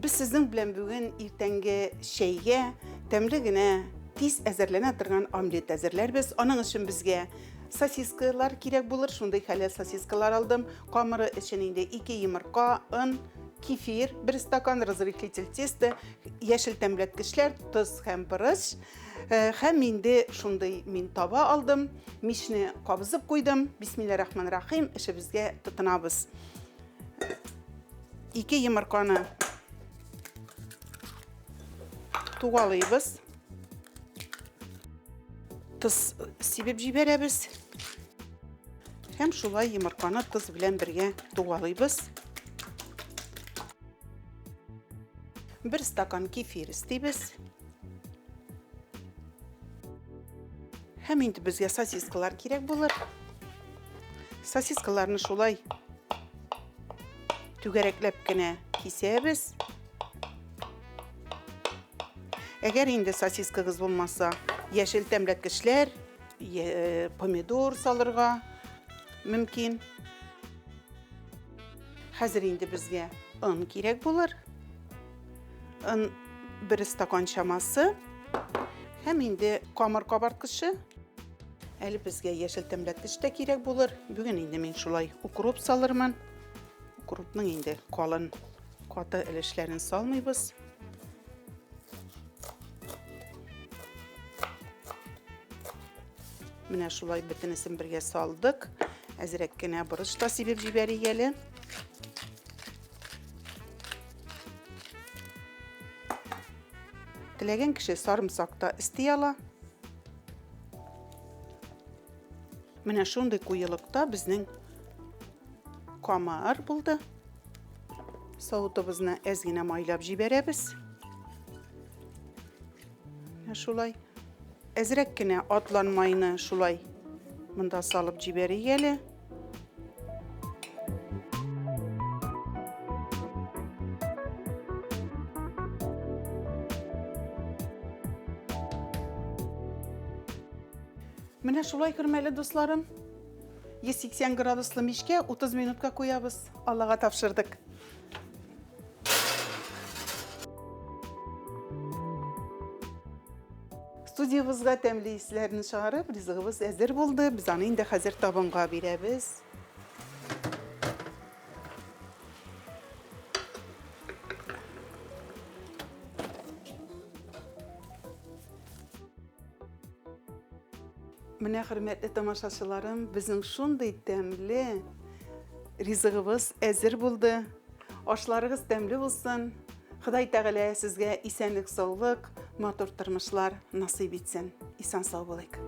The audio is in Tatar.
Без сезнең белән бүген иртәнге чәйгә тәмле генә тиз әзерләнә торган омлет әзерләрбез. Аның өчен безгә сосискалар кирәк булыр. Шундый хәләл сосискалар алдым. Камыры өчен инде 2 йомырка, он, кефир, 1 стакан, разрыхлитель теста, яшел тәмләткечләр, тоз һәм борыч. Э, һәм инде шундый мин таба алдым. Мичне кабызып куйдым. Бисмилла рахман рахим, эшебезгә тотынабыз. Ике йомырканы тугалыйбыз. Тоз сибеп җибәрәбез. Һәм шулай йомырканы тоз белән бергә тугалыйбыз. Бер стакан кефир өстибез. Һәм инде безгә сосискалар кирәк булыр. Сосискаларны шулай түгәрәкләп кенә кисәбез. Әгәр инде сосискагыз булмаса, яшел тәмләткечләр, э, помидор салырга мөмкин. Хәзер инде безгә он кирәк булыр. Он бер стакан чамасы. Һәм инде камыр кабарткычы. Әле безгә яшел тәмләткеч тә кирәк булыр. Бүген инде мин шулай укроп салырмын. Укропның инде калын каты өлешләрен салмыйбыз. Менә шулай бөтенесен бергә салдык. Әзрәк кенә борыч та сибеп җибәрик әле. Теләгән кеше сарымсак та өсти ала. Менә шундый куелыкта безнең камыр булды. Савытыбызны әз генә майлап җибәрәбез. Менә шулай. Әзрәк кенә атлан майны шулай монда салып җибәрик әле. Менә шулай, хөрмәле дусларым. 180 градуслы мичкә 30 минутка куябыз. Аллага тапшырдык. Студиябызга тәмле исләрне чыгарып, ризыгыбыз әзер булды. Без аны инде хәзер табынга бирәбез. Менә, хөрмәтле тамашачыларым, безнең шундый тәмле ризыгыбыз әзер булды. Ашларыгыз тәмле булсын. Ходай Тәгалә сезгә исәнлек, саулык, матур тормышлар насыйп итсен. Исән сау булыйк.